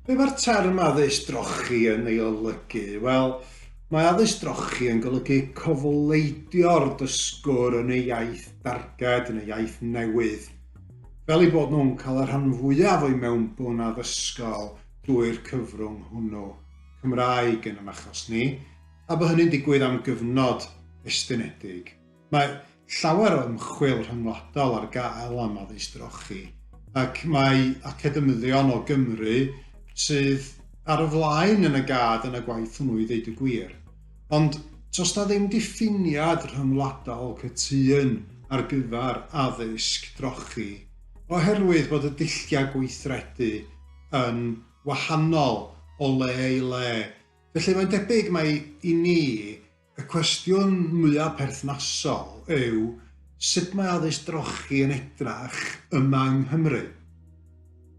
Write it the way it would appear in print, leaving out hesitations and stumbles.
Be mae'r term addysg drochi yn ei olygu? Wel, mae addysg drochi yn golygu cofleidio'r dysgwr yn ei iaith darged, yn ei iaith newydd, fel eu bod nhw'n cael y rhan fwyaf o'u mewnbwn addysgol drwy'r cyfrwng hwnnw, Cymraeg yn yn achos ni, a bod hynny'n digwydd am gyfnod estynedig. Mae llawer o ymchwil rhyngwladol ar gael am addysg drochi, ac mae academyddion o Gymru sydd ar y flaen yn y gad yn y gwaith hwnnw i ddeud y gwir. Ond does 'na ddim diffiniad rhyngwladol cytûn ar gyfer addysg drochi oherwydd bod y dulliau gweithredu yn wahanol o le i le. Felly mae'n debyg mai i ni Y cwestiwn mwyaf perthnasol yw sut mae addysg drochi yn edrach yma yng Nghymru?